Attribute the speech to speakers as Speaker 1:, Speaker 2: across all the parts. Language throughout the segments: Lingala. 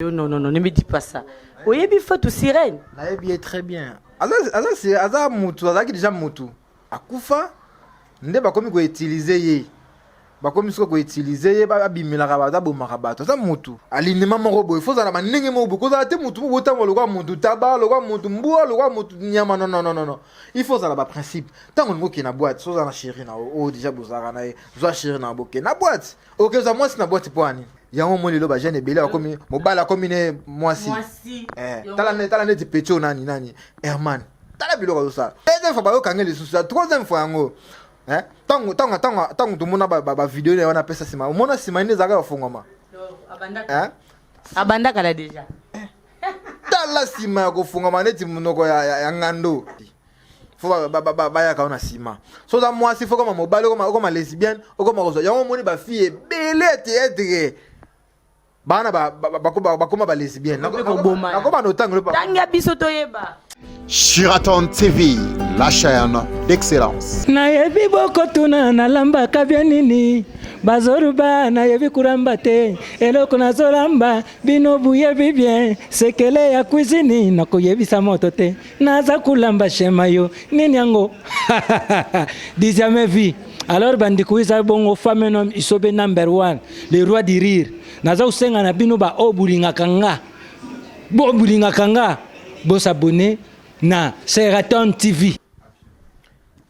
Speaker 1: Non, non, non, ne me dis pas ça. Oyebi Fatou Sirène?
Speaker 2: Nayebi ye très bien. Aza mutu, azalaki déjà mutu. Akufa nde bakomi koutiliser ye. Bakomi soki koutiliser ye, babimelaka bato, abomaka bato. Aza mutu alinema moko boye, fo ozala bandenge moko boye. Kozala te mutu moko botambola lokwa mutu taba, lokwa mutu mbwa, lokwa mutu nyama. Non, non, non, non, non, il faut ozala baprincipe. Ntango olingi okende na boîte, so ozala na chéri na oyo déjà bozalaka na ye, zwa chéri na, bokende na boîte. Okezwa mwasi na boîte mpo ani? Yango mo lelo bajeune ebele bakomi mobali akomi ne mwasi. Tala neti petit oyo, nani nani, Herman. Tala biloko azosala. Deuxième fois bayokanga lisusu, ya troisième fois yango. Ntango tomona bavideo na ye wana, apesa nsima, omona nsima nde ezalaka bafongwama.
Speaker 1: Abandaka na déjà.
Speaker 2: Tala nsima ya kofungwama neti monoko ya ngando. Fo bayaka yo na nsima. So oza mwasi, fo koma mobali, okoma lesbienne, okoma kozwa yango. Omoni bafille ebele ya théâtre, bana bakoma balesbienne. Nakoma na otango.
Speaker 1: Tanga biso toyeba.
Speaker 3: Sheraton TV, la chaîne d'excellence.
Speaker 4: Nayebi bokotuna nalambaka bia nini. Bazoluba nayebi kulamba te. Eloko nazolamba, bino buyebi bien sekele ya cuisine. Nakoyebisa moto te naza kulamba shema yo nini yango du jamais vu. Alors bandeko, eza bongo femme nom Isobe number one, le roi du rire. Naza kosenga na bino baoyo bolingaka nga, bo bolingaka nga, bos'abonner na Sheraton TV.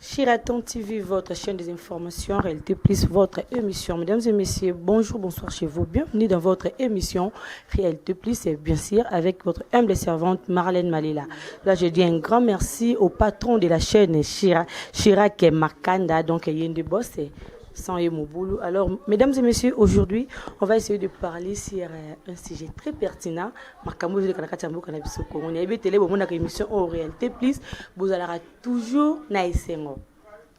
Speaker 1: Sheraton TV, votre chaîne des informations, Réalité Plus, votre émission. Mesdames et messieurs, bonjour, bonsoir chez vous. Bienvenue dans votre émission Réalité Plus, et bien sûr avec votre humble servante Marlène Malela. Là, je dis un grand merci au patron de la chaîne, Chirac Makanda, donc ye nde boss, sans mobulu. Alors, mesdames et messieurs, aujourd'hui, on va essayer de parler sur un sujet très pertinent. Makambo ezoleka na kati ya mboka na biso Congo. Nayebi tele bomonaka émission en Réalité Plus, bozalaka toujours na esengo.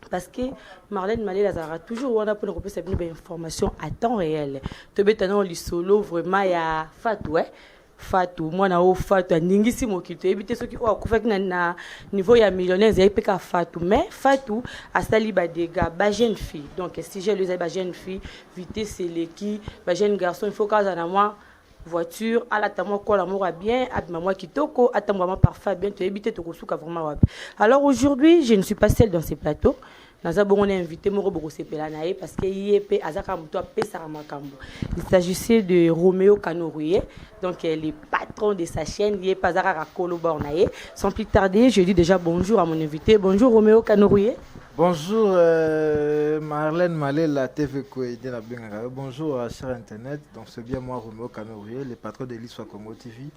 Speaker 1: Parce que Marlène Malela azalaka toujours wana mpona kopesa bino bainformation à temps réel. Tobeta nano lisolo vraiment ya Fatou, eh? Fatou, mwana oyo Fatou aningisi mokili. Toyebi te soki oyo akufaki na niveau ya millionnaire ezali mpe kaka Fatou, mais Fatou asali badégâts. Bajeune fille, donc sujet lelo ezali bajeune fille, vitesse eleki. Bajeune garçon, il faut kazala na mwa voiture, alata mwa kola moko ya bien, abima mwa kitoko, atambola mwa parfait bien. Toyebi te tokosuka vraiment wapi. Alors aujourd'hui, je ne suis pas seule dans ce plateau. Naza bongo na invité moko bokosepela na ye, parce que ye mpe aza kaka moto apesaka makambo. Il s'agissait de Roméo Kanorouye, donc le patron de sa chaîne. Ye mpe aza kaka kolo bor na ye. Sans plus tarder, je dis déjà bonjour à mon invité. Bonjour Roméo Kanorouye.
Speaker 2: Bonjour Marlène Malela TV Koede na bengaka. Bonjour cher internet. Donc c'est bien moi, Roméo Kanorouye, le patron de l'Histoire Congo TV.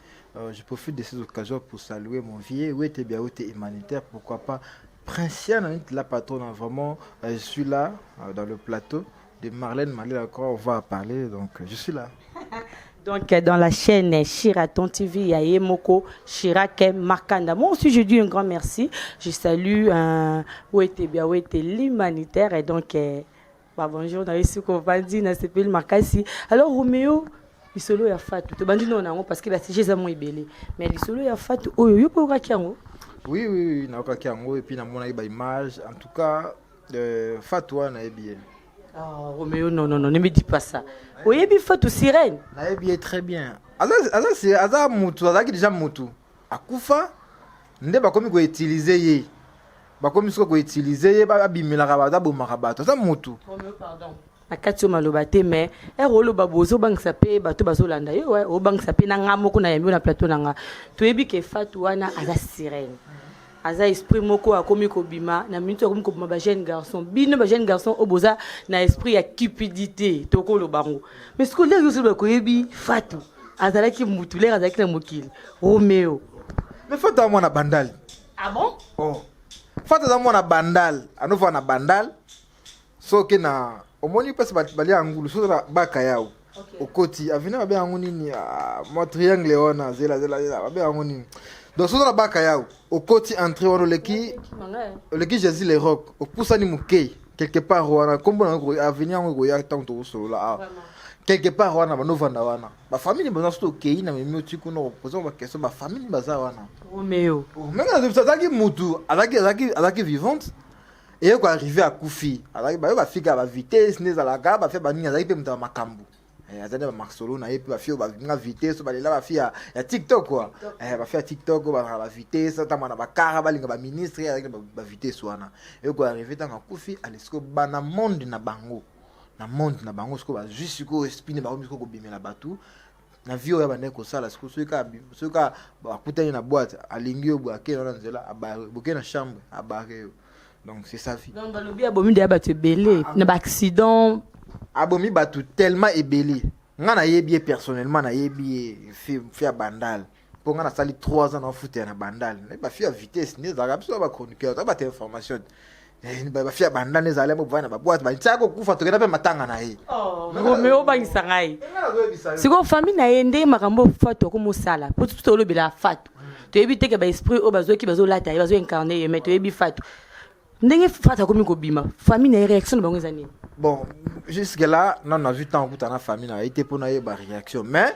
Speaker 2: Je profite de cette occasion pour saluer mon vieux Wete Biaote humanitaire, pourquoi pas Princiane, la patronne. Vraiment, je suis là dans le plateau de Marlène Malela, encore on va parler, donc je suis là.
Speaker 1: Donc, dans la chaîne Sheraton TV, il y a Yemoko, Chirac Makanda. Moi aussi, je dis un grand merci. Je salue Wete Biawete l'humanitaire. Et donc, bah, bonjour, dans les Makasi. Alors, Roméo, lisolo ya Fatou, tobandi no nango parce que basujet eza mo ebele, mais lisolo ya Fatou oyo, yo mpo oyokaki yango?
Speaker 2: Oui, nayokaki yango et puis namonaki baimage. En tout cas, Fatou wana nayebi ye.
Speaker 1: Oh, Roméo, non, non, non, ne me dis pas ça. Oyebi Fatou Sirène?
Speaker 2: Nayebi ye très bien. Aza mutu, azalaki déjà mutu akufa nde bakomi koutiliser ye. Bakomi soki koutiliser ye, babimelaka bato, abomaka bato. Aza mutu.
Speaker 1: Roméo, pardon, na kati oyo maloba te, mais ere oloba boye, ozobangisa mpe bato bazolanda yo, obangisa mpe na nga moko na yambi yo na plateau na nga. Toyebi ke Fatou wana aza sirène, aza esprit moko akomi kobima na minute, akomi kobima bajeune garçon. Bino bajeune garçon oyo boza na esprit ya cupidité, tokoloba yango. Mais sikoyo lere nyonso bakoyebi Fatou azalaki mutu, lere azalaki na mokili, Romeo?
Speaker 2: Mais Fatou aza mwana Bandal.
Speaker 1: Ah bon?
Speaker 2: Oh. Fatou aza mwana Bandal, anofaa na Bandal. Soki na omoni mpasi balia ya ngulu, soki na baka yao okoti avenue, babe yango nini? Ah, mwa triangle wana, zela zela zela, babe yango nini? Donc soki na baka yao okoti entrée wana, oleki Jésus le Roc, opusani moke quelque part wana, nkombo nango avenue yango ekoya ntango tokosolola awa. Quelque part wana banovanda wana, bafamille baza. Soki okei na memi oti kuna, kopoza baquestion, bafamille baza wana.
Speaker 1: Romeo.
Speaker 2: Ndenge azalaki mutu, azalaki vivante, eye koarriver akufi. Azalaki bayo bafika ya bavitesse nde ezalaka bafe banini, azalaki mpe moto ya makambo. Aza nde bamasolo na ye mpe bafille oyo balinga vitesse, balela bafille ya TikTok kua. Bafille ya TikTok oyo bazalaka bavitesse, ntango na bakara balinga baministre, azalaki na bavitesse wana. Eko arrive ntango akufi, ale sikoyo bana monde na bango, na monde na bango sikoyo bazwi sikoyo esprit ne, bakomi sikoyo kobimela bato na vie oyo abandaki kosala. Sikoyo soki kaka bakutani na boîte, alingi yo boye, akei na nzela, abare, bokei na chambre, abare yo. Donc c'est sa vie.
Speaker 1: Donc balobi abomi deya bato ebele na baaccident.
Speaker 2: Abomi bato tellement ebele. Nga nayebi ye personnellement, nayebi ye, fille ya Bandal, mpo nga nasali 3 ans naofutela na Bandal. Nayebi bafille ya vitesse nde ezalaka. Biso bachroniqueur toza bato information. Bafille ya Bandal nde ezala mo bovai na baboîte, batiaka kokufa, tokenda mpe matanga na ye.
Speaker 1: Romeo, obangisa ngai. Sikoyo famille na ye, nde makambo Fatu akomosala, po tolobela Fatu, toyebi te ke baesprit oyo bazwaki, bazolata ye, bazoincarne ye. Mais toyebi Fatu, ndenge Fatu akomi kobima, famille na ye, réaction na bango eza nini?
Speaker 2: Bon, jusque là nano nazwi ntango kuta na famille na ye te mpo nayeba réaction, mais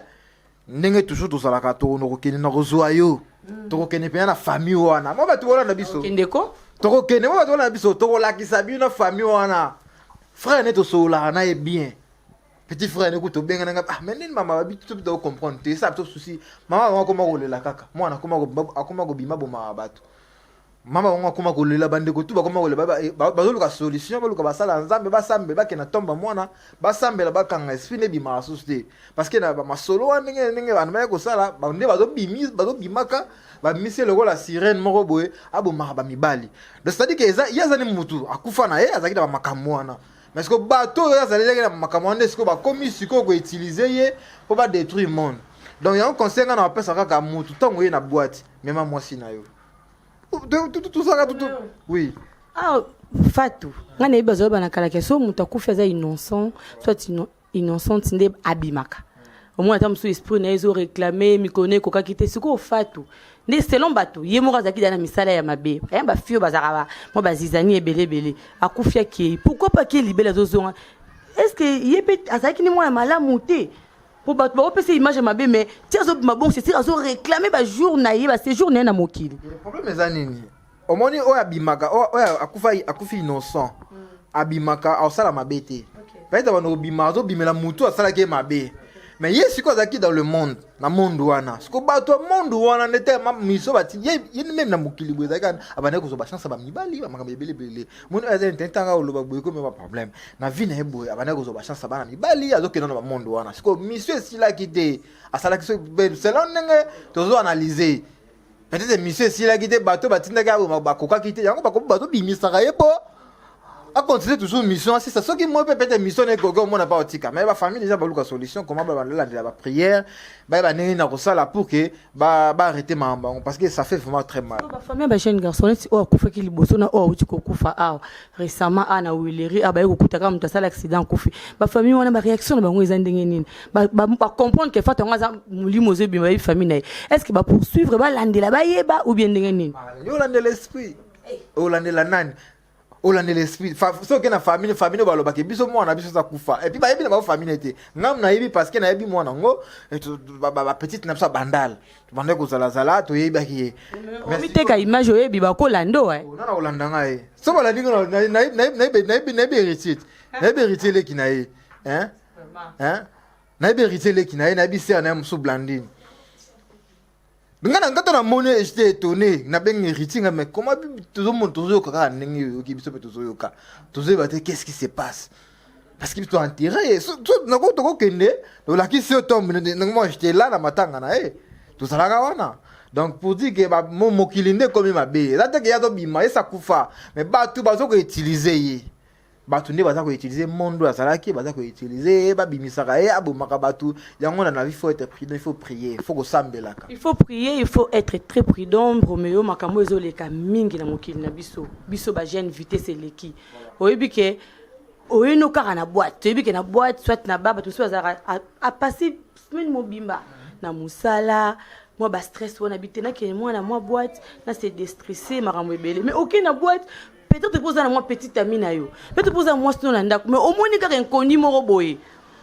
Speaker 2: ndenge toujours tozalaka, tokokende na kozwa yo, tokokende mpenza na famille wana mo bato bolanda biso.
Speaker 1: Okende ko.
Speaker 2: Tokokende mo bato bolanda biso, tokolakisa bino na famille wana. Frère ne tosololaka na ye bien, petit frère ne kuta obengana nga. Ah, mais nini mama babi to to comprendre te, esa to souci. Mama bango akoma kolela kaka, mwana akoma kobima, bomaka bato. Mama bango akoma kolela, bandeko tu bakoma kolela, bazoluka solution, baluka basala Nzambe, basambe, bakenda tomba mwana, basambela, bakanga esprit nde ebimaka susu te, parce que na bamasolo wana, ndenge ndenge bantu baya kosala nde bazobimaka, bamisi lokola sirène moko boye, abomaka bamibali. Donc c'est à dire que eza ye aza ni mutu akufa na ye, azalaki na bamakambo wana, mais sikoyo bato oyo azalelaki na makambo wana nde sikoyo bakomi sikoyo koutiliser ye mpo badétruire monde. Donc yango conseil nga na bapesa kaka mutu: ntango ye na boîte, mema mwasi na yo, tozalaka, oui.
Speaker 1: Ah, Fatu, ngai nayebi bazoloba na kalaka so moto akufi aza innocent, soit innocente nde abimaka. Omona ata mosusu esprit na ye ezoréclame mikolo na ekokaki te. Sikoyo Fatu nde, selon bato, ye moko azalaki da na misala ya mabe aya, bafille oyo bazalaka mwa bazizani ebele ebele. Akufi, akei, pourquoi pas ke libele azozonga? Est ce que ye mpe azalaki ni mwana malamu te po bato baopesa image ya mabe? Mais ti azobima bon, c'est sûr azoréclame bajour na ye, baséjour na ye na mokili.
Speaker 2: Problème eza nini? Omoni oyo abimaka, oyo akufa, akufi innocent, abimaka aosala mabe te. Peut-être bando kobima, azobimela mutu asalaki ye mabe, mais ye sikoyo azalaki dans le monde, na monde wana. Sikoyo bato ya monde wana nde te miso bati ye, ye même na mokili boye ezalaki, abandaki kozwa bachance ya bamibali, bamakambo ebele ebele. Moni oyo aza inte ntanga oloba boye komi baproblème na vie na ye boye, abandaki kozwa bachance ya bana mibali, azokenda na bamonde wana. Sikoyo mission esilaki te, asalaki selon ndenge tozoanalyse, peut-être mission esilaki te, bato batindaki aboma bakokaki te, yango bazobimisaka ye mpo acontinue toujours mission asisa. Soki moi mpe peut-être mission na ekoki omona mpa otika, mais bafamille déjà baluka solution comment balandela baprière, bayeba ndenge nini na kosala pour que baarrête makambo yango, parce que ça fait vraiment très mal.
Speaker 1: Bafamille ya bajeune garçon neti oyo akufaki liboso na oyo awuti kokufa awa récemment, awa na Huileries, awa baye kokuta kaka moto asala accident, akufi, bafamille wana, baréaction na bango eza ndenge nini? Bacomprendre ke Fatu yango aza molimo ozobima, bayebi famille na ye? Est ce que bapoursuivre, balandela, bayeba, ou bien ndenge nini?
Speaker 2: Yo olandela esprit, olandela nani? Olandela esprit. Soki oke na famille, famille oyo balobaki biso mwana biso aza kufa, et puis bayebi na bango famille te. Ngamu nayebi parce que nayebi mwana yango, bapetite na biso ya Bandal, tobandaki kozalazala, toyebaki ye.
Speaker 1: Omiteka image, oyebi bakolanda o.
Speaker 2: Nana kolanda ngai so balandi ngo, nayebi héritier, nayebi héritier eleki na ye, nayebi héritier eleki na ye, nayebi sœur na ye mosusu Blandine. Nga na nga to namoni, j'étais étonné, nabengi héritier nga: mais comment tozomona, tozoyoka kaka ndenge oyoki biso mpe tozoyoka, tozoyeba te qu'est-ce qui se passe, parce que biso enterré ye nako tokokende, tolakisi yo tombe. Moi j'étais là na matanga na ye, tozalaka wana. Donc pour dire que mokili nde ekomi mabe, eza te ke ye azobima, ye sakufa, mais bato bazokoutiliser ye, bato nde baza koutiliser monde oyo azalaki, baza koutiliser ye, babimisaka ye, abomaka bato. Yango na vie, faut être prudent, il faut prier, il faut kosambelaka.
Speaker 1: Il faut prier, il faut être très prudent. Romeo, makambo ezoleka mingi na mokili na biso, biso bajeune, vitesse eleki. Oyebi ke oyino kaka na boîte, toyebi ke na boîte, soit na ba bato mosusu bazalaka apasser semaine mobimba na mosala, mwa bastress wana bi te, nakende mwana mwa boîte na se déstresser, makambo ebele. Mais okei na boîte, peut-être mpo oza na mwa petite amie na yo, peut-être mpo oza na mwasi no na ndako, mais omoni kaka inconnu moko boye,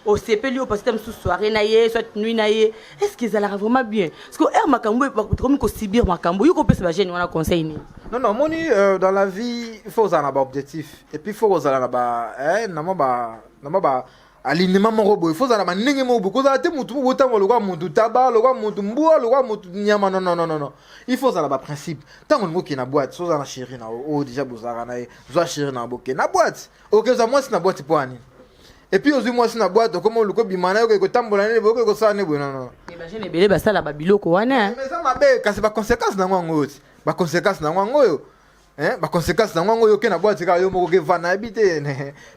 Speaker 1: osepeli, oyo passer ta mosusu soirée na ye, soit nuit na ye. Est ce que ezalaka vraiment bien? Parce que ere makambo tokomi kosubir makambo, yo kopesa bajeune wana conseil nini?
Speaker 2: Non, non, omoni, dans la vie il faut ozala na baobjectif, et puis il faut kozala na ba na mwa ba na mwa ba Alignement moko boye, faut ozala bandenge moko boye. Kozala te mutu moko botambola lokola mutu taba, lokola mutu mbwa, lokola mutu nyama. Non, non, non, non, non, il faut ozala baprincipe. Ntango olingi okende na boîte, so ozala na chéri na yo oyo déjà bozalaka na ye, zwa chéri na yo, bokende na boîte. Okezwa mwasi na boîte mpo ani? Et puis ozwi mwasi na boîte, okoma oluka obima na yo, okoki kotambola nini boye, okoki kosala nini boye. Non, non.
Speaker 1: Bajeune ebele basala babiloko wana.
Speaker 2: Mais eza mabe. Kasi baconséquence nango yango oyo ti, baconséquence nango yango oyo, hein, baconséquence nango yango oyo. Oke na boîte kaka yo moko, okeva, nayebi te,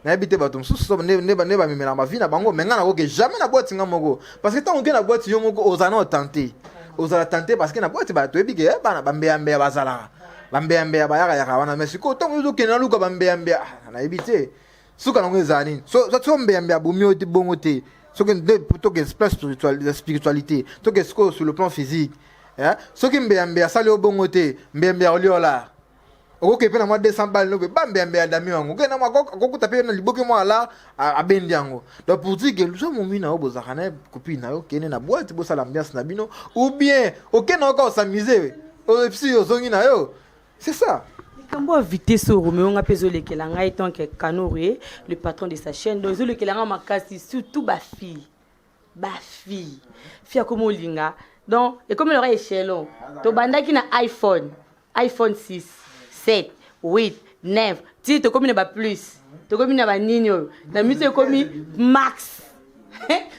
Speaker 2: nayebi te bato mosusu so nde bamemelaka bavie na bango, mais ngai nakoke jamais na boîte nga moko, parce que ntango oke na boîte yo moko, ozala na otente, ozala tente, parce que na boîte bato oyebi ke bana bambeyambeya bazalaka, bambeyambeya bayakayaka wana. Mais sikoyo ntango ozokende naluka bambeyambeya, ah, nayebi te suka nango ezala nini. So mbeyambeya abomi oyo te, bongo te. Soki nde toke plan spiritualité, toke sikoyo sur le plan physique, hein? Soki mbeyambeya asali yo bongo te, mbeyambeya oliola, okoke mpe na mwa 200 balles no, mpe bambeyambeya dami yango, oke na mwa akokuta mpe na liboke mwa ala abendi yango. Donc pour dire que zwa momi na yo, bozalaka na copine na yo, kende na boîte, bosala ambiance na bino, ou bien okende na yo kaka osamize, epsi ozongi na yo, c'est ça.
Speaker 1: Likambo ya vitesse oyo, Romeo, nga mpe ezolekela ngai tant que Kanore, le patron de sa chaîne. Donc ezolekela nga makasi, surtout bafille. Bafille fille akoma olinga, donc ekomi loka échelon. Tobandaki na iPhone, iPhone 6, 7, 8, 9, ti tokomi na baplus, tokomi na banini oyo na miso ekomi max,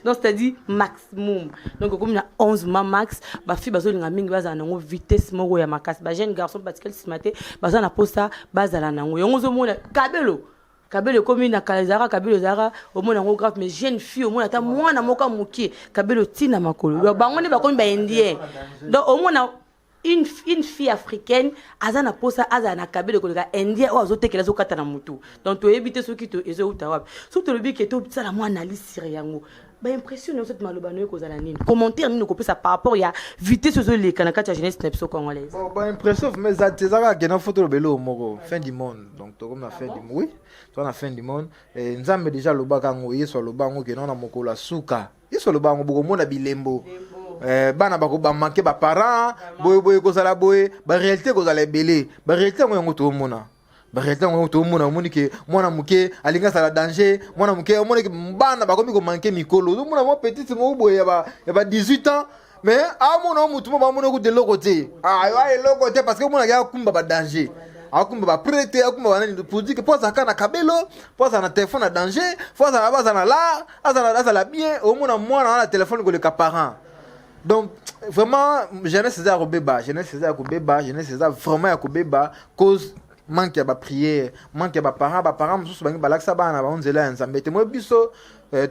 Speaker 1: donc c'est-à-dire maximum. Donc okomi na 11 ma max. Bafille bazolinga mingi bazala nango vitesse moko ya makasi. Bajeune garçon batikali nsima te, baza na posa bazala nango yango. Ozomona kabelo, kabelo ekomi na kala ezalaka kabelo, ezalaka omona yango grave, mais jeune fille omona ata mwana moko ya mokie, kabelo ntina makolo. Donc bango nde bakomi baindien. Donc omona une fille africaine aza na posa azala na kabelo koleka indien oyo azotekela, azokata na motu. Donc toyebi te soki ezouta wapi. Soki tolobi ke tosala mwa analyse sur yango, baimpression nyonso ti maloba noye kozala nini, commentaire nini okopesa par rapport ya vitesse ozoleka na kati ya jeunesse na biso congolaise?
Speaker 2: Bon, baimpression vraiment eza te. Eza kaka kena fo toloba eloko moko: fin du monde. Donc tokomi na fin du monde, oui, toza na fin du monde. Nzambe déjà alobaka yango, Yesu aloba yango kena na mokolo ya suka. Yesu aloba yango, bokomona bilembo. Bana bakobamanke baparent boye boye, kozala boye, baréalité kozala ebele. Baréalité yango, yango toomona, baréalité yango toomona. Omoni ke mwana moke alingi azala danger, mwana moke, omoni ke bana bakomi komanke mikolo. Ozomona mwa petite moko boye ya ba 18 ans, mais amona o mutu mo bamona okuta eloko te, ah, eloko te, parce que omonaki akumba badanger, akumba baprêtre, akumba banani, pour dire que po azalaka na kabelo, po azala na telefone na danger, fo azala, bazala la azala bien. Omona mwana wana na telefone koleka parent. Donc vraiment jeunesse eza ya kobeba, jeunesse eza ya kobeba, jeunesse eza vraiment ya kobeba, cause manque ya baprière, manque ya baparent. Baparent mosusu bangi balakisa bana na bango nzela ya Nzambe te. Moye biso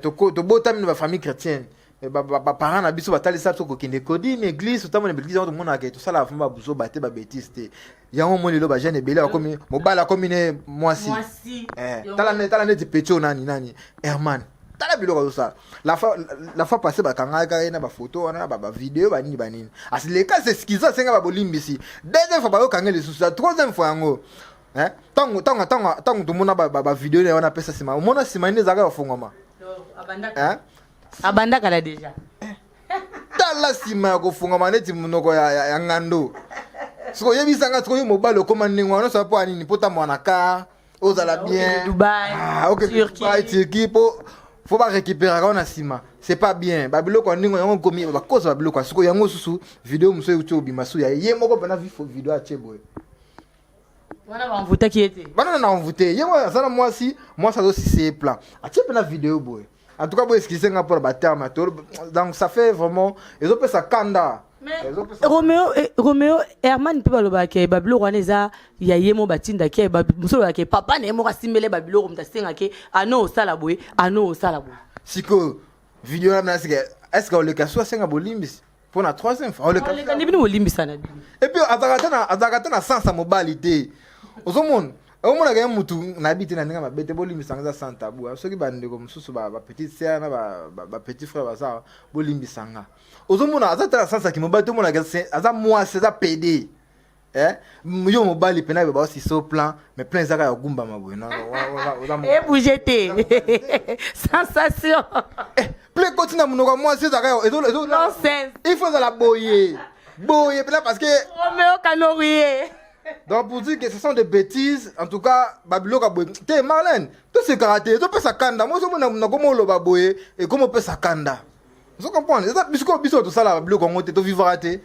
Speaker 2: tobotami na bafamille chrétienne. Baparent na biso batalisa biso kokende kodimi église, totamona église yango, tomonaka tosala vraiment babuzoba te, babêtises te. Yango omoni lelo bajeune ebele bakomi mobali akomi ne mwasi. Tala neti petit oyo nani nani, Herman, tala biloko azosala. La fois passé bakangaka ye na bafoto wana, bavideo, banini banini. Asileka s'excuse, asenga babolimbisi. Deuxième fois bayokanga lisusu, la troisième fois yango ntango tomona bavideo na ye wana, apesa nsima, omona nsima nini ezalaka bafongwama.
Speaker 1: Abandaka na déjà.
Speaker 2: Tala nsima ya kofungama neti monoko ya ngando. Sikoyo oyebisanga, sikoyo mobali okóma ndenge wana nyonso mpo ya nini? Mpo tambola na car, ozala bien.
Speaker 1: Dubai.
Speaker 2: Ah, ok.
Speaker 1: Turquie.
Speaker 2: Dubai, Turquie, po fo barécupéraka wana nsima. C'est pas bien. Babiloko ya ndenge yango ekomi bakosa babiloko ya sikoyo. Yango susu video mosusu euti obima su ya ye moko mpena video atie boye.
Speaker 1: Wana bamvutaki ye te.
Speaker 2: Bana na envoûté ye moko, aza na mwasi, mwasi azosise ye plan, atie mpena video boye. En tout cas boye, excuse nga mpona baterme. Donc ça fait vraiment, ezopesa kanda.
Speaker 1: Romeo, Romeo Herman mpe balobaka babiloko wana eza ya ye mo batindaki ye. Mosusu balobaka papa na ye moko asimbele babiloko, moto asengaki ano osala boye, ano osala boye.
Speaker 2: Sikoyo video wana sika, est ce que oleka so asenga bolimbisi mpo na troisième fois oleka?
Speaker 1: Oleka nde bino bolimbisa na bino.
Speaker 2: Et puis azalaka te na sens ya mobali te. Ozomona, omonaka ye mutu nayebi te na ndenge mabe te, bolimbisanga, eza sans tabou. Soki bandeko mosusu, bapetite sœur na bapetit frère baza, bolimbisanga. Ozomona aza te na sens ya kimobali te. Omonaka aza mwasi, aza pédé. Yo mobali mpena baosisa plan, mais plan ezaka ya kogumbama boye.
Speaker 1: Ebouge te, sensation.
Speaker 2: Plan ekoti na monoko ya mwasi, ezaka
Speaker 1: Nonsense.
Speaker 2: Il faut ezala boye boye mpena parce que
Speaker 1: Romeo Kanorie.
Speaker 2: Donc pour dire que ce sont des bêtises, en tout cas, babiloko ya boye te. Marlène, tosekaka te, topesa kanda. Mo ozomona nakoma oloba boye, ekoma opesa kanda. Ozo comprendre? Eza biso, biso tosala babiloko yango te, tovivaka te.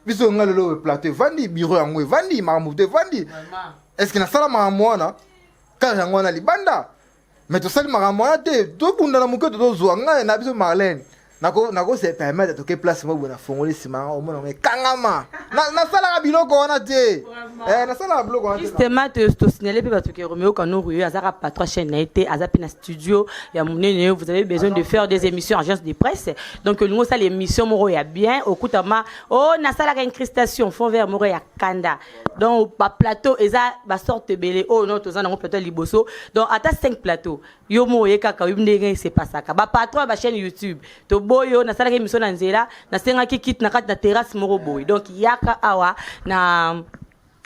Speaker 2: Biso nga lelo plateau evandi, bureau yango evandi, makambo te evandi. Est ce que nasala makambo wana kaka yango wana libanda? Mais tosali makambo wana te, tobunda na moke, tozozwa ngai na biso. Marlène, nako se permettre toke place moko boye, nafongoli nsima yanga, omona yango ekangama. Nasalaka biloko wana te. Nasalaka biloko wana te.
Speaker 1: Justement, tosignale mpe bato ke Romeo Kanoru oyo azaka patron chaîne na ye te, aza mpe na studio ya monene. Vous avez besoin de faire des émissions, agence de presse, donc olingi osala émission moko ya bien, okutama o nasalaka incrustation fond vert moko ya kanda. Donc baplateau eza basorte ebele oyo no toza nango, plateau ya liboso, donc ata 5 plateau, yo mo oye kaka, oyebi ndenge esepasaka. Bapatron ya bachaîne YouTube, toboyi oyo nasalaki émission na nzela, nasengaki kite na kati na terrasse moko boye. Donc yaka awa na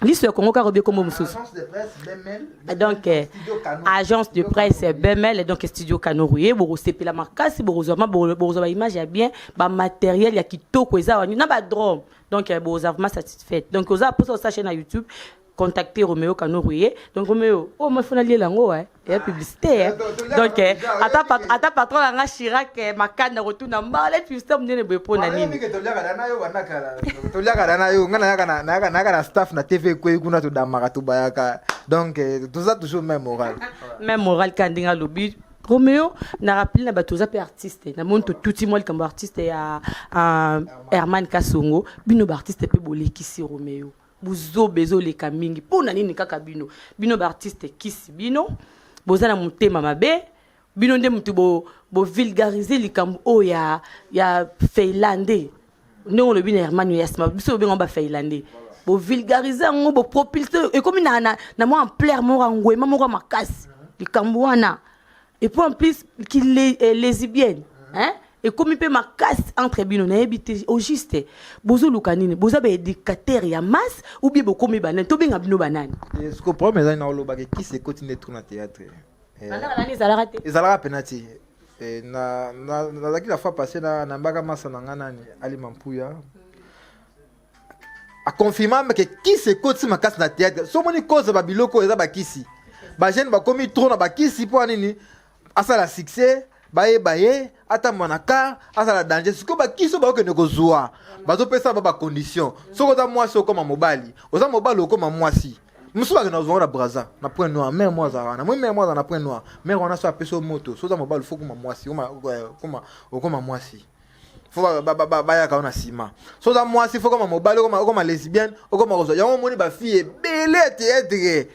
Speaker 1: liso ya Kongo kaka, obi kombo mosusu.
Speaker 2: Agence de presse BML.
Speaker 1: Donc
Speaker 2: Studio Kano.
Speaker 1: Agence de presse BML, donc studio Kanoruye. Bokosepela makasi, bokozwa ma bokozwa baimage ya bien, bamatériel ya kitoko eza wani na badrone. Donc bokozwa vraiment satisfaite. Donc oza mposa osala chaîne na YouTube, contacter Romeo Kanoruye. Donc Romeo oyo mo fona liela yango eya publicité donc ata patron nanga Chirac Makanda kotuna mbala publicité monene boye mpo na nini?
Speaker 2: Toliaka na yo banda kala, toliaka na yo. Nga nayaka na staff na TV ekwei kuna, todamaka, tobayaka. Donc toza toujours même moral.
Speaker 1: Même moral ka ndenge alobi Romeo. Na rappele na bato, oza mpe artiste. Namoni totuti mwa likambo artiste ya Herman Kasongo. Bino baartiste mpe bolekisi, Romeo, bozoba ezoleka mingi. Mpo na nini kaka bino, bino baartiste kisi? Bino boza na motema mabe. Bino nde motu bovulgarize likambo oyo ya Finlande, ndenge olobi na Herman ya nsima. Biso bobenga bafinlande, bovulgarize yango, bopropulse, ekomi na mwa ampleur moko ya ngwema moko ya makasi likambo wana. Et puis en plus ki lesbienne, hein, ekomi mpe makasi entre bino. Nayebi te au juste bozoluka nini. Boza baéducateur ya masse ou bien bokomi banani? Tobenga bino banani?
Speaker 2: Siko problème ezali na olobaka kisi ekoti nde trop na théâtre.
Speaker 1: Bandaka nani ezalaka te.
Speaker 2: Ezalaka pena te. Nazalaki la fois passé na mbaka masa na nga nani Alima Mpuya, aconfirma ke kisi ekoti makasi na théâtre. So omoni cause babiloko oyo eza bakisi, bajeune bakomi trop na bakisi. Mpo nini? Asala succès, bayeba ye, atambola na car, asala danger. Sikoyo bakisi oyo bakokende kozwa, bazopesa ba bacondition: soki oza mwasi, okóma mobali, oza mobali, okóma mwasi. Mosusu bakende kozwa na Braza, na Point Noir. Mare mo azalaka wana, moi mare mo azala na Point Noir. Mare wana so apesi yo moto, so oza mobali, fo okóma mwasi, okóma mwasi, fo bayaka yo na nsima. So oza mwasi, fo okóma mobali, okóma lesbienne, okóma kozwa yango. Omoni bafille ebele ya théâtre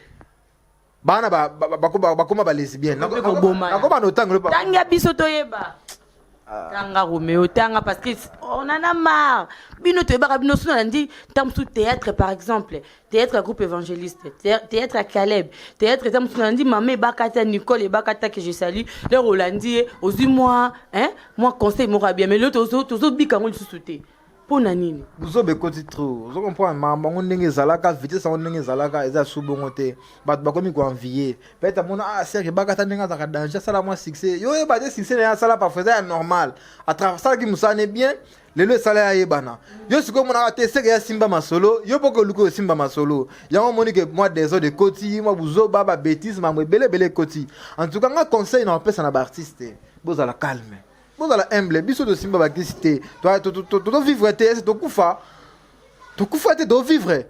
Speaker 2: bana bakóma balesbienne. Nakóma na otango.
Speaker 1: Tanga biso toyeba. Tanga, Romeo, tanga, parce que on en a marre. Bino toyebaka bino so nalandi ntango mosusu théâtre, par exemple théâtre ya groupe évangéliste, théâtre ya Caleb, théâtre eza mosusu. Nalandi mama ebaka ta Nicole ebaka ta que je salue. Lere olandi ye, ozwi mwa, hein, mwa conseil moko ya bien. Mais lelo tozobika yango lisusu te. Mpo na nini?
Speaker 2: Buzoba ekoti trop. Ozo comprendre? Makambo yango ndenge ezalaka, vitesse yango ndenge ezalaka, eza su bongo te. Bato bakomi koenvie. Peut-être amona: ah, Serge ebaka ndenge azalaka danger, asala mwa succès. Yo oyeba te, succès na ye asala parfois eza ya normal, asalaki mosala ne bien, lelo esala ye ayebana. Yo sikoyo omonaka te seke ya simba masolo, yo mpo koluka osimba masolo yango. Omoni ke mwa désordre ekoti, mwa buzoba, babétise, mambo ebele ebele ekoti. En tout cas, nga conseil na opesa na baartiste: bozala calme, bozala humble. Biso tosimba bakisi te, tozovivre te. Ese tokufa, tokufa te, tovivre.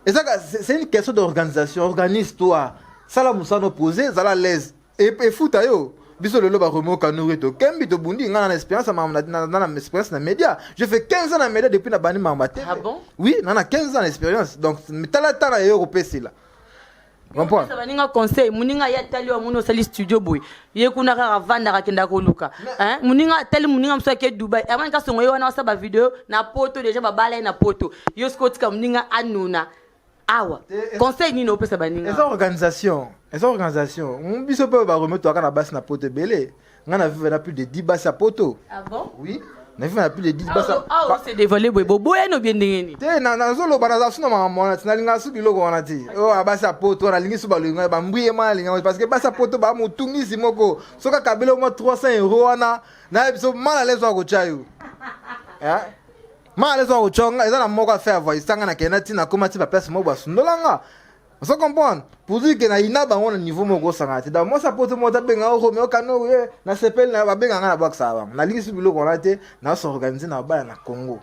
Speaker 2: Ezaka, c'est une question d'organisation. Organise toi, sala mosala, posé, zala à l'aise, efuta yo. Biso lelo baromeo Kanuri, tokembi, tobundi. Nga na expérience, na na expérience na média. Je fais 15 ans na média depuis na bandi makambo te.
Speaker 1: Ah bon?
Speaker 2: Oui, na 15 ans na expérience. Donc tala, tala yo kopesela.
Speaker 1: Comprendre baninga conseil. Moninga ye atali oyo, amoni osali studio boye, ye kuna kaka avandaka, akendaka koluka. Moninga atali moninga mosusu ake Dubai, amani kasongo ye wana asala bavideo na poto, déjà babala ye na poto. Yo soki otika moninga anuna awa, conseil nini opesa baninga?
Speaker 2: Eza organisation, eza organisation. Biso mpe baromeo toyaka na basi na poto ebele. Ngai na vivre na plus de 10 basi ya poto.
Speaker 1: Ah bon?
Speaker 2: Oui, na vivre na plus de 10 basi.
Speaker 1: Awa ose dévoile boye, boboyani obie ndenge nini?
Speaker 2: Te, nazoloba, naza su na makambo wana ti. Nalingaka su biloko wana ti oyo basi ya poto. Nalingi su balinga bambwi ye ma nalinga, parce que basi ya poto bamotungisi moko. Soki akabeli mwa 300 euro wana, nayebi so mal à l'aise wa kotya yo. Ma alezo akotyonga eza na moko affaire avoisanga na kenda ntina akoma ti baplace moko basundola nga. Ozo comprendre? Pour dire que na ina bango na niveau moko osangana te. Donc mwasi apoto moko abenga o Romeo Kano ye na sepeli na babenga nga na bwakisa bango. Nalingisi biloko wana te, na s'organiser na baya na Congo.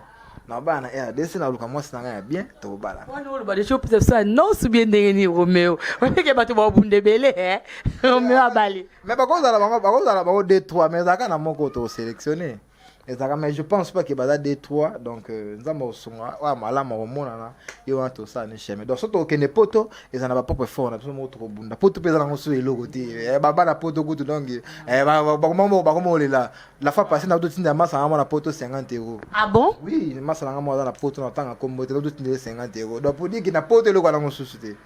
Speaker 2: Na baya na RDC na luka mwasi na nga ya bien tokobala.
Speaker 1: Wana oloba deja opesa biso annonce bien ndenge nini Romeo. Oyeke bato babunda ebele eh. Romeo abali.
Speaker 2: Mais bakozala bango bakozala bango 2 3 mais ezalaka na moko to sélectionner. Ezalaka, mais je pense pas que baza 2 3. Donc Nzambe akosunga oyo malamu akomonana ye wana tosala ni chemin. Donc soki tokokende poto eza na bapropre effort na biso moko tokobunda poto mpe eza nango so eloko te. Bana poto kutu donc bakoma olela la fois passée na totinda masa nga mwana poto 50 euros.
Speaker 1: Ah bon?
Speaker 2: Oui, masa na nga mwana aza na poto na ntanga kombo te, totindele 50 euros. Donc pour dire que na poto eloko yango susu te,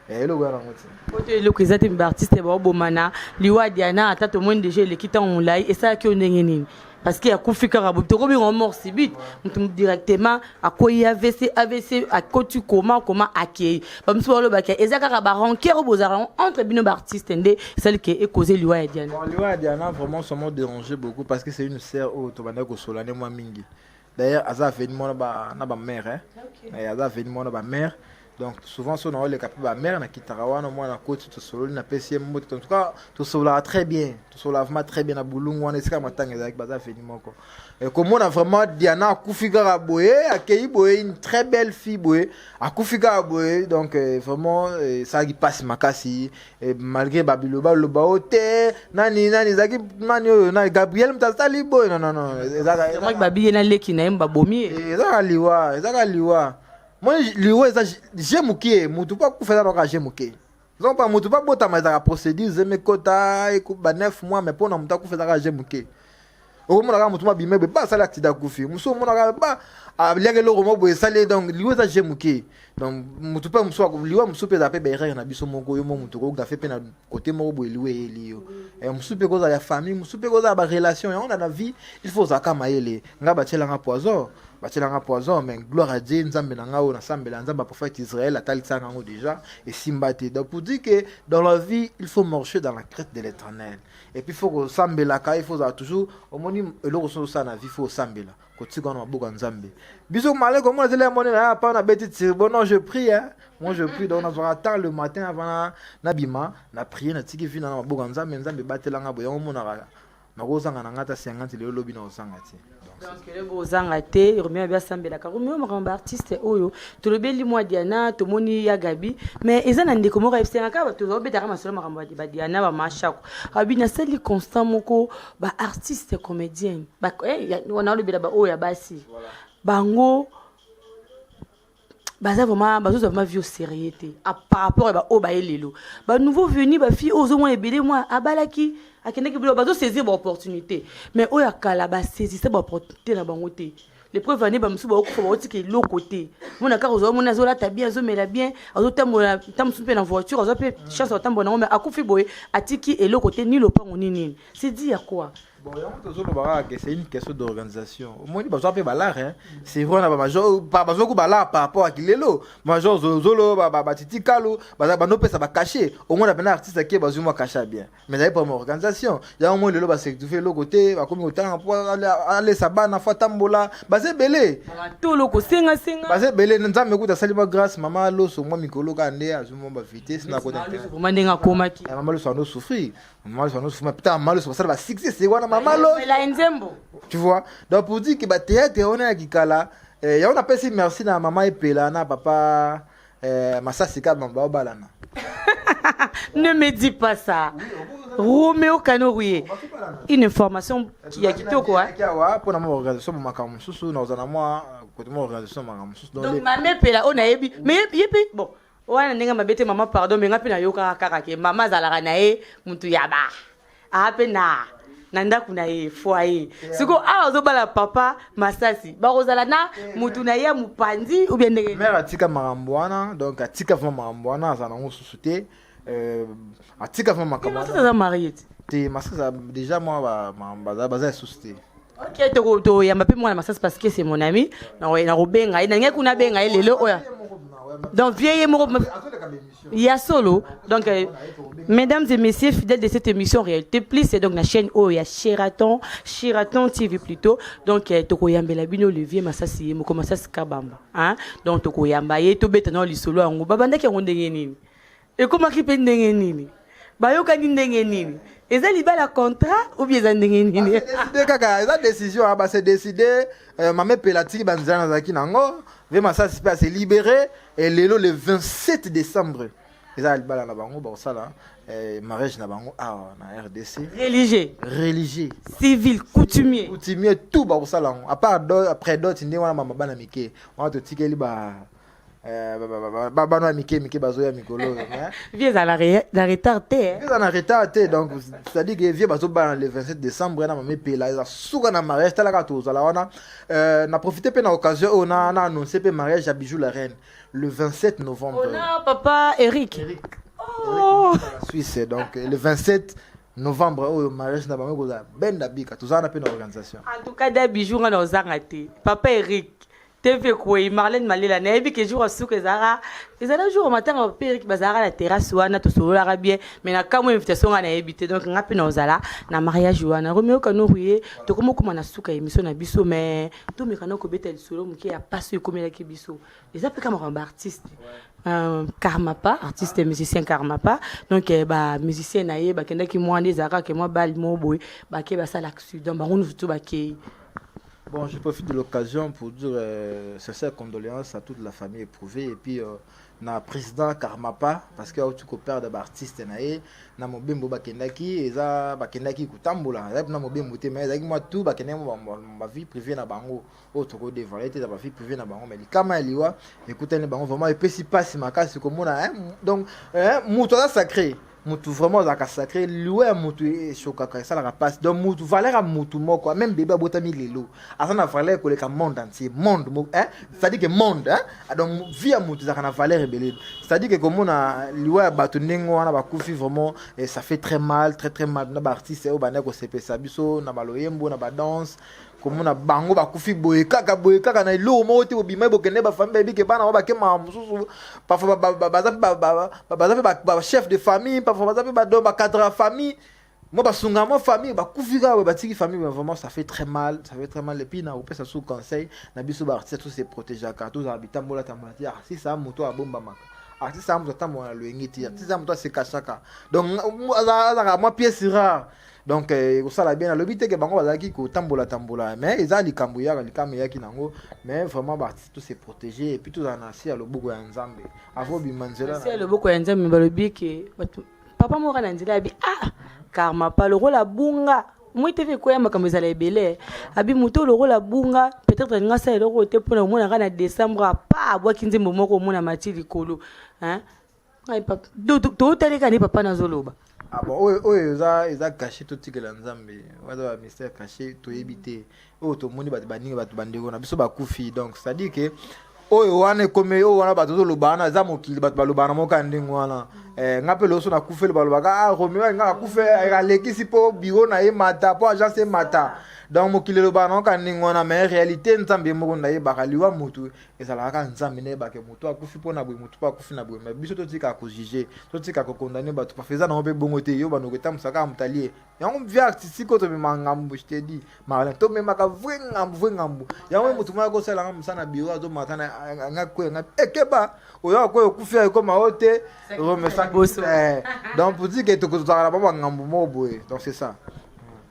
Speaker 2: eloko ya nango te.
Speaker 1: Poto eloko eza te, baartiste baobomana. Liwa Diana, ata tomoni déjà eleki ntango molai, esalaki yo ndenge nini? Parce que akufi kaka boye, tokobenga mort subite, motu directement akwei AVC, AVC akoti koma koma akei. Bamosusu balobaki eza kaka barancunes oyo bozalaka entre bino baartiste nde esali ke ekoze liwa ya Diana.
Speaker 2: Bon, liwa ya Diana vraiment, ça m'a dérangé beaucoup parce que c'est une sœur oyo tobandaki kosola ne mwa mingi. D'ailleurs aza aveni mwana na bamare, hein? Okay. Aza aveni mwana bamare, donc souvent so naoleka mpe bamare nakitaka wana, mwana koti, tosololi, napesi ye mbote. En tout cas tosololaka très bien, tosololaka vraiment très bien. Na bulungu wana esika matanga ezalaki, baza veni moko. Komona vraiment Diana akufi kaka boye, akei boye, une très belle fille boye akufi kaka boye, donc vraiment esalaki mpasi makasi. Malgré babiloba loba o te, nani nani ezalaki nani oyo nani Gabriel moto asali boye, non non non.
Speaker 1: Babiye na leki na ye babomi ye.
Speaker 2: Ezaka liwa, ezaka liwa. Moi liwa eza je moke, motu mpo akufa eza kaka je moke. Donc pa motu mpo abotama ezalaka procédure, zemi ekota ba 9 mois, mais mpona motu akufa ezaka je moke. Okomona kaka motu mabima boye, ba asali accident, akufi. Mosu omonaka ba aliaka eloko mo boye esali. Donc liwa eza je moke. Donc motu mpe mosu liwa mosusu mpe ezala mpe baerreur na biso moko. Yo mo motu okogafe mpe na côté moko boye, liwa eyeli yo. Mosusu mpe kozala ya famille, mosusu mpe kozala barelation yango. Na vie il faut ozalaka mayele. Ngai batielanga poison, batielanga poison, mais gloire à Dieu, Nzambe na ngai oyo nasambela, Nzambe ya prophète Israël, atalisaka yango déjà, esimba te. Donc pour dire que dans la vie il faut marcher dans la crainte de l'Éternel et puis faut kosambelaka, il faut ozala toujours omoni eloko so osala na vie, faut osambela, kotika wana maboko ya Nzambe. Biso male komona zela ya moni na ya pa na beti tire. Bon, non, je prie, hein. Moi je prie, donc nazwaka temps le matin avant nabima na prier, natiki vie na maboko ya Nzambe. Nzambe ebatelanga boye, yango omonaka nakozanga na nga ata 50 lelo, lobi na kozanga te.
Speaker 1: Donc eloko ozanga te. Romeo abi asambelaka. Romeo, makambo baartiste oyo tolobeli, mwa Diana tomoni, ya Gabi, mais eza na ndeko moko ayebisanga kaka tozobetaka masolo makambo ya badiana bamashako, abi nasali constat moko: baartiste comédienne naolobela baoyo ya basi, bango baza vraiment, bazozwa vraiment vie au sérieux te par rapport ya baoyo baye lelo, banouveau venu, bafille oyo ozomona ebele mwa abalaki, akendaki bilo, bazosaisir baopportunité, mais oyo ya kala basaisisa baopportunité na bango te. Le preuve ane bamosusu baokufa, baotika eloko te. Mona kaka ozwa mona azolata bien, azomela bien, azotambola ta mosusu mpe na voiture, azwa mpe chance atambola nango, mais akufi boye, atiki eloko te, ni lopango ni nini. C'est dit ya quoi?
Speaker 2: Bon, yango tozoloba kaka ke c'est une question d'organisation. Omoni bazwa mpe balare, hein. C'est vrai, na bamajor bazwaku balare par rapport aki lelo major Zolozolo, batiti kalu bandopesa bacachet. Omona mpena artiste ake bazwi mwa cachet ya bien, mais ezali problème organisation. Yango moi lelo bacertifie eloko te, bakomi kotanga mpo alesa bana, fo atambola, baza ebele.
Speaker 1: Tolo kosengasenga.
Speaker 2: Baza ebele. Nzambe kuta asali mwa grâce, mama Loso mwa mikolo kaka nde azwi mwa bavitesse na kota.
Speaker 1: Vraiment ndenge akomaki.
Speaker 2: Mama Loso ando souffrir, mama Loso ando souffrir putain. Mama Loso basala basuccès, c'est wana mama Loso.
Speaker 1: Ela nzembo.
Speaker 2: Tu vois, donc pour dire que bathéâtre wana ya kikala, yango napesi merci na mama Epela na papa Masasi ka baobalana.
Speaker 1: Ne me dis pas ça, Romeo Kanorouye, une information ya kitoko, hein?
Speaker 2: Awa mpona mwa organisation makambo mosusu, nakozala na mwa kote mwa organisation makambo mosusu.
Speaker 1: Donc mama Epela oyo nayebi, mais ye mpe bon wana ndenge mabe te. Mama, pardon, mais nga mpe nayokaka kaka ke mama azalaka na ye mutu ya ba aa mpe na ndako na ye foyer. Sikoyo awa azobala papa Masasi, bakozala na mutu na ye ya mopanzi ou bien ndenge?
Speaker 2: Mare atika makambo wana, donc atika vraiment makambo wana, azala nango susu te. Atika vraiment makambo.
Speaker 1: Masasi aza marié te?
Speaker 2: Te, Masasi déjà mwa baza lisusu te.
Speaker 1: Ok, toyamba mpe mwana Masasi parce que c'est mon ami. Nakobenga ye, nalingai kuna benga ye lelo oyo. Donc vie ye moko.
Speaker 2: Azoleka.
Speaker 1: Ya solo. Donc mesdames et messieurs fidèles de cette émission Réalité Plus, c'est donc la chaîne oyo ya Sheraton, Sheraton TV plutôt. Donc tokoyambela bino le vieux Masasi ye moko, Masasi Kabamba, hein. Donc tokoyamba ye, tobeta na lisolo yango. Babandaki yango ndenge nini, ekomaki mpe ndenge nini, bayokani ndenge nini, eza libala contrat ou bien eza ndenge nini?
Speaker 2: Décide kaka, eza décision ah, base décide. Mama Epela atiki banzela nazalaki nango, ve Masasi mpe ase libéré. Et lelo le 27 décembre eza libala na bango, bakosala mariage na bango awa na RDC.
Speaker 1: Religieux?
Speaker 2: Religieux.
Speaker 1: Civil, coutumier?
Speaker 2: Coutumier, tout bakosala yango, à part après dot nde wana mama bana mike wana totikeli ba bana ya mike mike bazoya mikolo oyo, mais
Speaker 1: vie eza na retard te, eh.
Speaker 2: Eza na retard te. Donc c'est-à-dire que vie bazobala le 27 décembre na mama Epela, eza suka na mariage. Tala kaka, tozala wana. Na profite mpe na occasion oyo na annonce mpe mariage ya Bijou la Reine le 27 novembre.
Speaker 1: Ona papa Eric.
Speaker 2: Eric.
Speaker 1: Oh.
Speaker 2: Eric, na Suisse. Donc le 27 novembre oyo mariage na bango ekozala benda bika, tozala na mpe na organisation.
Speaker 1: En tout cas da Bijou, nga na ozanga te. Papa Eric TV kwei, Marlène Malela, nayebi ke jour asuka ezalaka, ezala jour matanga papa Eric, bazalaka na terrasse wana, tosololaka bien. Mais na kamwa invitation nga nayebi te. Donc nga mpe na ozala na mariage wana. Romeo Kanoru ye, tokoma okóma na suka ya émission na biso, mais tomeka na kobeta lisolo moke ya pasi oyo ekomelaki biso. Eza mpe ka makambo baartiste Karmapa, artiste musicien Karmapa. Donc bamusicien na ye bakendaki mwa nde ezalaka ke mwa bali mo boye, bake basala accident, bango nyonso to bakei.
Speaker 2: Bon, je profite de l'occasion pour dire sincères condoléances à toute la famille éprouvée et puis na président Karmapa, parce que auti koperdre baartiste na ye na mobembo. Bakendaki, eza bakendaki kotambola, ezalaki na mobembo te, mais ezalaki mwa tout, bakendaki bavie privée na bango oyo tokodévoile te, eza bavie privée na bango. Mais likama ya liwa ekutani bango, vraiment epesi mpasi makasi komona. Donc moto aza sacré, mutu vraiment azalaka sacré. Liwa ya mutu eshokaka, esalaka mpasi. Donc mutu, valeur ya mutu moko, même bébé abotami lelo, aza na valeur koleka monde entier, monde moko, hein? C'est-à-dire que monde, hein? Donc vie ya mutu ezalaka na valeur ebele. C'est-à-dire que komona liwa ya bato ndenge wana bakufi, vraiment, et ça fait très mal, très très mal. Na baartiste oyo bandaki kosepesa biso na baloyembo, na badanse, komona bango bakufi boye kaka boye kaka na eloko moko te. Bobima, bokende, bafamille bayebi ke bana bango bakemaka mosusu. Parfois baza mpe bachef de famille, parfois baza mpe bacadre ya famille, moi basunga mwa famille, bakufi kaka boye, batiki famille. Vraiment, ça fait très mal, ça fait très mal. Et puis na kopesa su conseil na biso baartiste, to se protégeaka, tozala bitambola tambola te. Artiste aa moto abombamaka, artiste aa moto atambola na loyenge te, artiste aa moto asekachaka. Donc azalaka mwa pièce rare. Donc ekosala bien. Nalobi te ke bango bazalaki kotambola tambola, mais eza likambo eyaka, likambo eyaki nango. Mais vraiment, baartiste, to se protéger et puis tozala na se ya loboko ya Nzambe avant obima nzela.
Speaker 1: Se ya loboko ya Nzambe. Balobi ke bato papa moko na nzela abi: "Ah, Karma pa lokola bunga moi te ekoya, makambo ezala ebele." Abi moto lokola bunga, peut-être alinga asala eloko te mpona omonaka na décembre apa abwaki nzembo moko, omona mati likolo. Totaleka nde papa nazoloba.
Speaker 2: Ah bon, oyo eza caché, totikela Nzambe. Waza ba mystère caché, toyebi te. Oyo tomoni bato baninga, bato bandeko na biso bakufi. Donc c'est à dire que oyo wana ekomi, oyo wana bato ozoloba wana eza mokili, bato balobaka na moko ya ndenge wana. Nga mpe loso nakufeli, balobaka: "Ah, Romeo alinga akufe, alekisi mpo biro na ye mata, mpo agence emata." Donc mokili elobaka na kaka ndenge wana, mais réalité Nzambe moko nayebaka. Liwa motu ezalaka kaka Nzambe nayebaka motu akufi mpo na boye, motu mpo akufi na boye. Mais biso totikaka kojuge, totikaka kokondane bato, parfois eza nango mpe bongo te. Yo bandoko etambwisaka kaka moto alie yango. Vie artistique oyo tomemaka ngambu, je te dis Marlin, tomemaka vrai ngambu, vrai ngambu yango. Motu moko akosalanga mosala na biro, azomata nga kwe nga ekeba oyo akoyo okufi, ekoma oyo te. Donc pour dire que tokozalaka na bango bangambu moko boye. Donc c'est ça.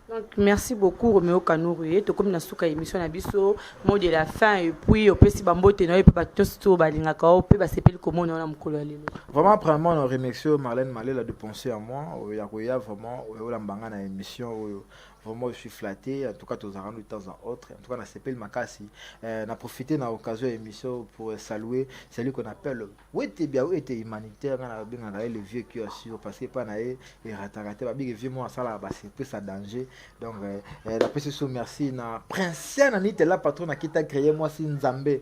Speaker 1: Donc, merci beaucoup Romeo Kanouru. Tokomi na suka émission na biso, mot de la fin, et puis opesi bambote na yo mpe bato nyonso to balingaka yo mpe basepeli komona wana mokolo ya lelo.
Speaker 2: Vraiment, premièrement, on remercie Marlène Malela de penser à moi ya koya vraiment oyolamba na émission oyo. Vraiment, je suis flatté. En tout cas, tozalaka de temps en autre. En tout cas, nasepeli makasi. Na profité na occasion ya émission pour saluer celui qu'on appelle Wete Bia Wete humanitaire. Nga nabengaka ye le vieux qui assure, parce que epa na ye erataka te. Babiki vieux moko asalaka basurprise à danger. Donc napesi so merci na Princiane Anitela, patron na kita créé mwasi Nzambe.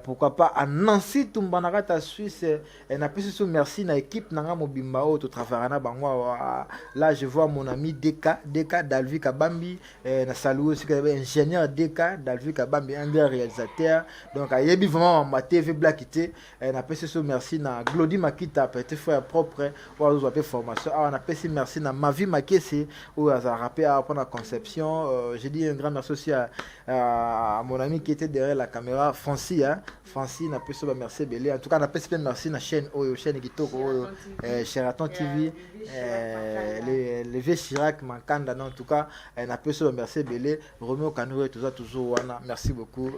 Speaker 2: Pourquoi pas à Nancy Tumba na kati ya Suisse. Napesi so merci na équipe na nga mobimba oyo totravaillaka na bango awa. Là je vois mon ami Deka Deka Dalvi. Kabambi, na salue aussi ingénieur DK Dalvi Kabambi, un grand réalisateur. Donc ayebi vraiment ma TV Black te. Napesi so merci na Glody Makita, petit frère propre oyo azozwa mpe formation awa. Napesi merci na Mavi Makese oyo azalaka mpe awa mpona conception. Je dis un grand merci aussi à mon ami qui était derrière la caméra, Francis, hein? Francis, napesi so bamerci ebele. En tout cas, napesi mpe merci na chaîne oyo, chaîne kitoko oyo, Sheraton TV, le vieux Chirac Mankanda. Non, en tout cas, napesi so bamerci ebele. Romeo Kanure, toza toujours wana. Merci beaucoup.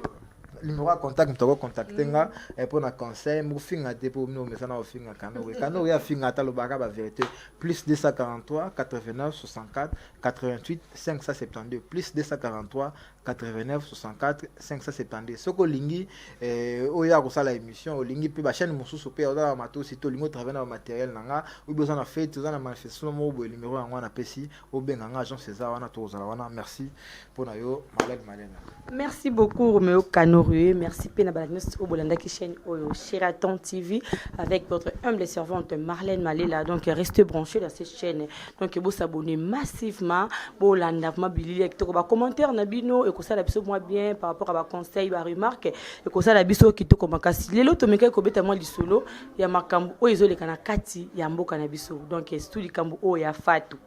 Speaker 2: Numéro ya contact, moto akocontacte nga mpona conseil, mofinga te, mpo bino omesana kofinga Kanore. Kanore afinga ata, alobaka bavérité. +243 89 64 88 572, +243 89 64 572. Soki olingi oyo ya kosala émission, olingi mpe bachaîne mosusu mpe oza na matosi te, olingi otravaille na bamatériel na nga, obi oza na fête, oza na manifestation moko boye, numéro yango wana apesi, obenga nga, agence eza wana, tokozala wana. Merci mpona yo, Malele Malele.
Speaker 1: Merci beaucoup, Romeo Kanorue. Merci Pena Balagnos oyo bolandaki chaîne oyo Sheraton TV avec votre humble servante Marlène Malela. Donc restez branchés dans cette chaîne. Donc vous s'abonner massivement. Bolanda vraiment bilili kitoko, ba commentaire na bino ekosala biso mwa bien par rapport à ba conseil, ba remarque, ekosala biso kitoko makasi. Lelo tomeka kobeta mwa lisolo ya makambo oyo ezoleka na kati ya mboka na biso. Donc surtout likambo oyo ya Fatu,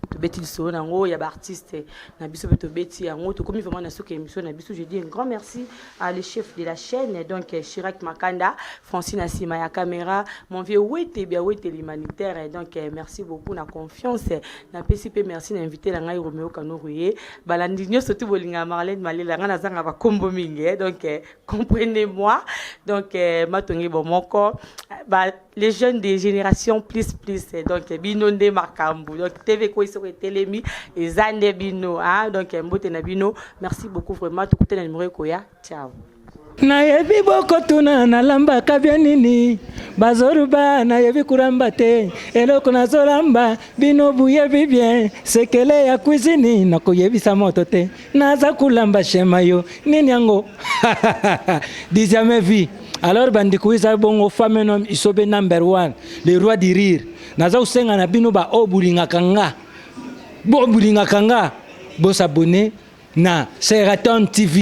Speaker 1: tobeti lisolo nango, ya baartiste na biso mpe tobeti yango. Tokomi vraiment na soki émission na biso. Je dis un grand merci à le chef de la chaîne, donc Chirac Makanda, Francine Asima ya caméra, mon vieux Wete bia Wete l'humanitaire. Donc merci beaucoup na confiance. Napesi mpe merci na invité na ngai Romeo Kanoruye. Balandi nyonso tu bolinga Marlène Malela, ngai nazanga bakombo mingi, donc comprenez-moi. Donc matongi bomoko ba, les jeunes des générations plus plus. Donc bino nde makambo. Donc TV koyi soko etelemi, eza nde bino, hein? Donc mbote na bino, merci beaucoup vraiment. Tokute na numéro ekoya. Ciao.
Speaker 4: Nayebi bokotuna nalambaka bia nini, bazoluba nayebi kulamba te. Eloko nazolamba, bino buyebi bien, sekele ya cuisine, nakoyebisa moto te. Naza kulamba shema yo nini yango du jamais vu. Alors bandeko, eza bongo femme nom Isobe number one, le roi du rire. Naza kosenga na bino baoyo bolingaka nga, bo bolingaka nga, bosabone na Sheraton TV.